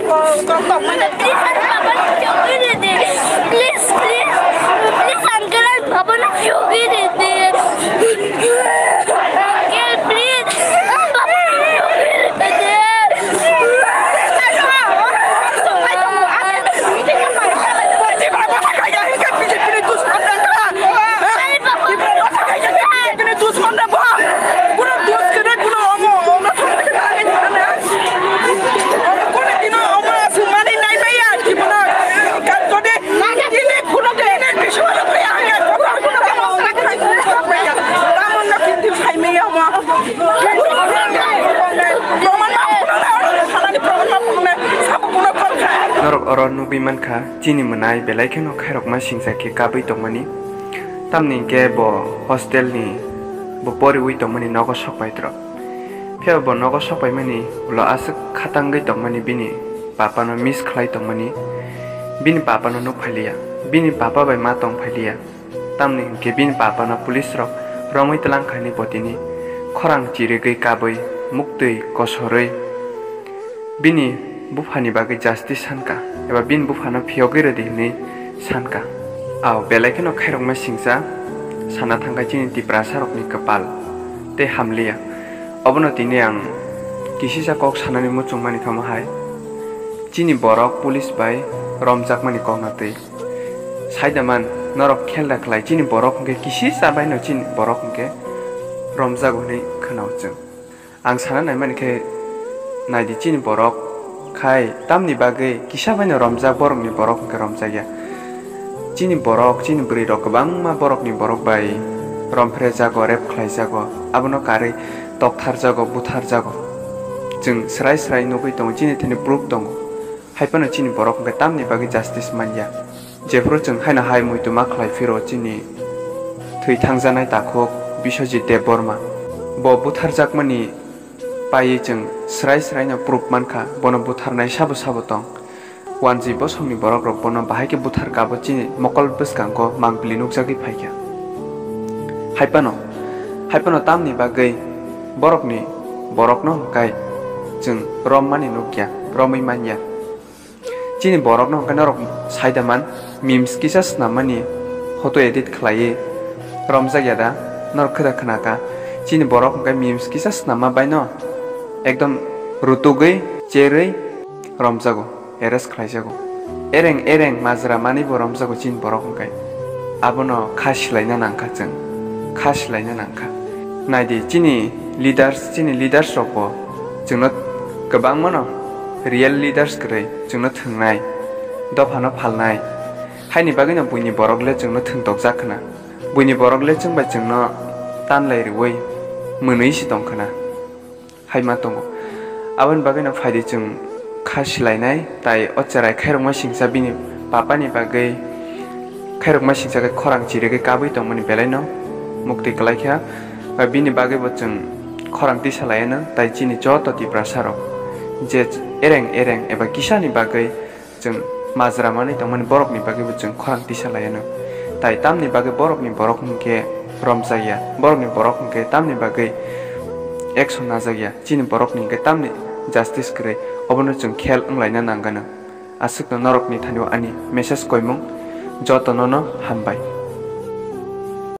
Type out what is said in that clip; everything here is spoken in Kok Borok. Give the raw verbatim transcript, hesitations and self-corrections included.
Please, please, please, uncle, ang papa na piyok iri di. Uncle, please, ang papa na piyok iri di. Norok oro nugwi mankha, chini mwnai belai kheno khairokma singcha khe kabwi tongmani. Tamni hwnkhe bo hostel ni bo poriwi tongmani nogo sokpai tro. Phiya bo nogo sokpaimani ulo aswk khatangwi tongmani bini papano miss khlai tongmani, bini papano nuk phailiya, bini papa bai ma tong phailiya. Tamni hwnkhe bini papano police rok romwi twlang khaini botini khorang chirigwi kabwi muktwi kosorwi bini buphani bagwi justice sankha eba bini buphano phiyogwi rwdi hwnwi sankha. Ao belai kheno khairokma singcha sana thangkha chini Tiprasa rokni kwpal tei hamliya. Obono tini ang kisisa kok sanani muchungmani kha omo hai, chini borok police bai romjakmani kokna twi. Saida man, norok khel da khlai, chini borok hwnkhe kisisa baino chini borok hwnkhe romjago hwnwi khwnao chwng. Ang sana naimani khe, naidi chini borok khai tamni bagwi kisa baino romjak, borokni borok hwnkhe romjakya. Chini borok, chini bwrwi rok kwbangma borokni borok bai romphrejago, rape khlaijago, abono karwi toktharjago, butharjago. Chwng swrai swrai nugwi tongo, chini thani proof tongo. Hai phano chini borok hwnkhe tamni bagwi justice manya. Jephru chwng haino hai muitu ma khlai phiro chini thwi thangjanai takhuk Biswajit Debbarma. Bo butharjakmani paiwi chwng swrai swraino proof mankha, bono butharnai sabo sabo tong. Wanjwi bosongni borokrok bono bahai khe buthar kabo chini mokol bwskango mangpili nukjagwi phaikha. Hai phano, hai phano tamni bagwi borokni borokno hwnkhe chwng rommani nukya, romwi manya. Chini borokno hwnkhe norok saida man, memes kisa snammani photo edit khlaiwi romjakya da, norok khe da khna kha? Chini borok hwnkhe memes kisa snamma baino ekdom rutugwi, cherwi romjago, arrest khlaijago. Ereng ereng majra manwi bo romjago chini borok hwnkhe. Abono kha silaina nangkha chwng, kha silaina nangkha. Naidi chini leaders, chini leaders rokbo chwngno kwbangmano real leaders kwrwi chwngno thwngnai, dophano phalnai. Haini bagwino buini borok le chwngno thwngtokjak khna. Buini borok le chwng bai chwngno tanlai rwui mwnwi se tong khna. Hai ma tongo. Aboni bagwino phaidi chwng kha silainai, tai o cherai khairokma singcha bini papani bagwi khairokma singcha khe khorang chirigwi kabwi tongmani belaino mukti kwlaikha. Ba bini bagwibo chwng khorang tisa laiano, tai chini joto Tiprasa rok je ereng ereng eba kisani bagwi chwng majra manwi tongmani borokni bagwibo chwng khorang tisa laiano. Tai tamni bagwi borokni borok hwnkhe romjakya, borokni borok hwnkhe tamni bagwi action najakya, chini borokni hwnkhe tamni justice kwrwi, obono chwng khel wnglaina nangano. Aswkno norokni thanio ani message koimung, jotono no hambai.